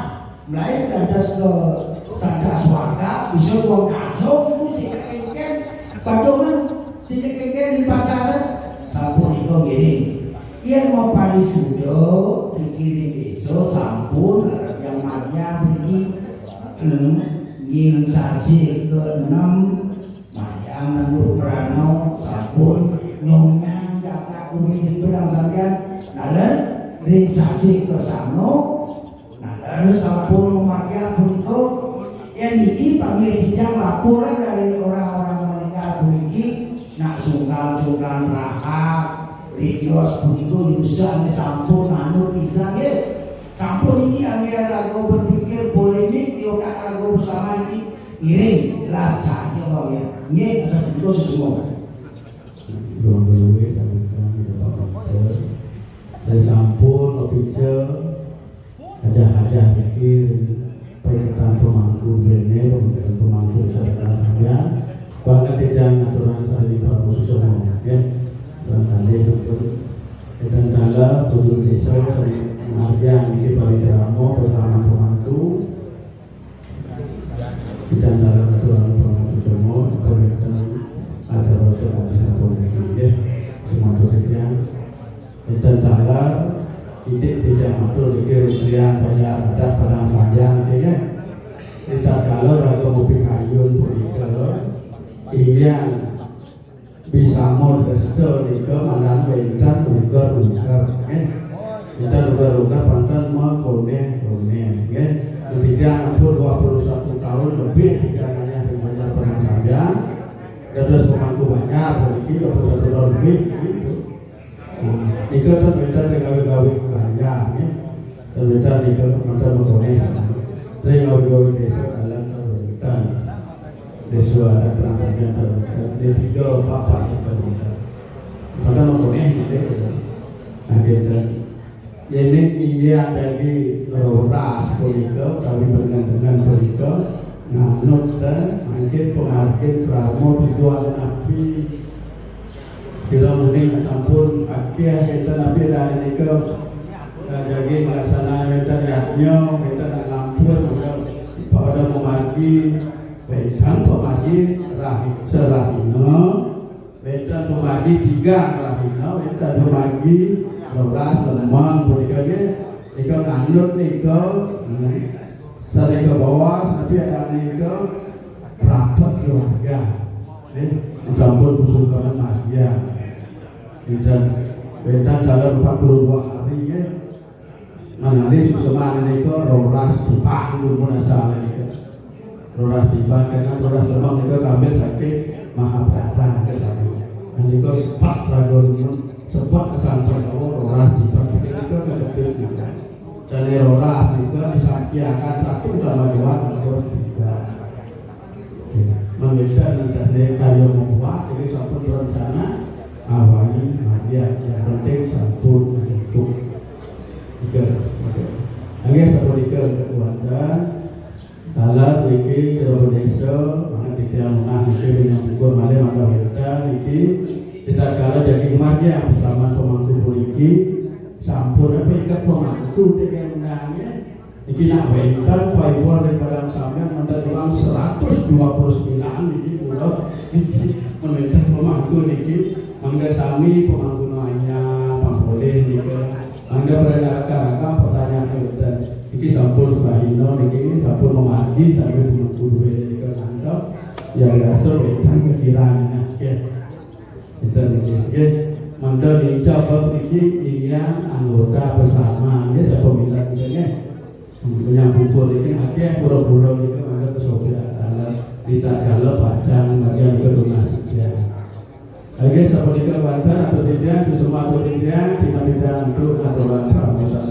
Melayu dados ke sandak swarga, bisa wong kaso itu sing kekéngkén. Padongan sing kekéngkén di pasaran. Sapunika ngiring. Yén mau parisuda, dikiring desa sampun, yang madya mriki. Hmm, nggih sasih keenam, mayang nanggur prano, sampun nyonyang jatah kuwi di pedang sampeyan. Nalen, ring sasih kesano, Nah, terus sampun umatnya punika, yén niki panggih titiang laporan dari orang-orang meninggal puniki, nak sungkan-sungkan rahat, ridios punika yusan sampun manut pisan nggih. Sampun niki anggé raga berpikir polemik di otak raga bersama niki ngiring jelas cahya nggih. Nggih, sapunika suksma. Ruang luwih sampun kami dapat. Saya sampun kepinceng Hajah-hajah niki paiketan pemangku bene, paiketan pemangku sareng sampeyan. Banget titiang aturan sareng Prabu Susomo, nggih. Lan kalih pun. Enten dalam guru desa sareng margian niki parikrama bersama pemangku. Titiang dalam aturan Prabu Susomo, paiketan acara sampun niki, nggih. Semanten titiang. Enten taler, indik titiang matur niki ring titiang Banjar Adat Padang Panjang niki nggih. Ritatkala raga mupikayun punika, inggian bisamur desta nika madan wénten uger-uger nggih. Wénten uger-uger panten makonéh-konéh nggih. Titiang ampun dua puluh satu tahun lebih titiang ngayah ring Banjar Padang Panjang. Dados pemangku Banjar niki dua puluh satu tahun lebih gitu. Nah, nika ten wénten ring gawé-gawé Banjar, nggih. Ten wénten nika manten mengkoné. Ring gawé-gawé désa dalan ten wénten. Désa adat Padang Panjang ten wénten. Ring tiga papat ten wénten. Manten mengkoné nggih. Nah, kinten. Yéning inggih dadi roras punika utawi dengan-dengan punika nganut ten mangkin pangargin krama tujuan napi. Kira muni sampun akéh kinten napi dah nika, eh, jagi melaksanakan wénten ya. Nyo, wénten nak lampus, pada, pada pamargi, wénten pamargi rahi-, sarahina, wénten pamargi tigang rahina, wénten pamargi roras lemeng, punika nggih, nika ngandut nika, hmm, sané ka bawah, tapi ada nika rapet keluarga. Nggih, sampun pusukana margi. Wénten, wénten dalam empat puluh dua hari, nggih. Manalih suksma nika roras tipak dumun asal nika. Roras tipak karena roras lemeng nika kambil saking Mahabrata nika sami. Nah, nika sepat raga dumun, sepat asal Pandawa roras tipak nika kejepit nika. Jane roras nika disampiakan satu utama dua terus tiga. Mangkene nanti karya membuat ini sampun rencana awali media yang penting sampun untuk. Oke, oke. Nggih, sapunika wonten. Taler niki Jero Desa, mangke titiang munah niki dengan pukul malih mangke wénten niki. Kita kala jadi kematian bersama pemangku puniki. Sampun apa ikat pemangku titiang undange? Niki nak wénten Pak Ibu dan Padang Sambian, menten ulang seratus dua puluh sembilan niki kula niki menten pemangku niki. Mangga sami pemangku nanya, pamulih nika. Mangga pada raka-raka pertanyaan wénten. Niki sampun sahino niki sampun memargi sampai pemangku duwe nika ngantos. Ya, ya, so wénten kekirangan. Oke. Wénten niki. Oke. Mangga diucap niki ingin anggota bersama. Nggih, sapa minat nggih. Menyang pukul ini akeh pura-pura niki mangga kesopian dalam tidak dalam pacang bagian kedua. Oke, sapunika wonten atau tidak, sesama atau tidak, cina tidak untuk aturan pramusa.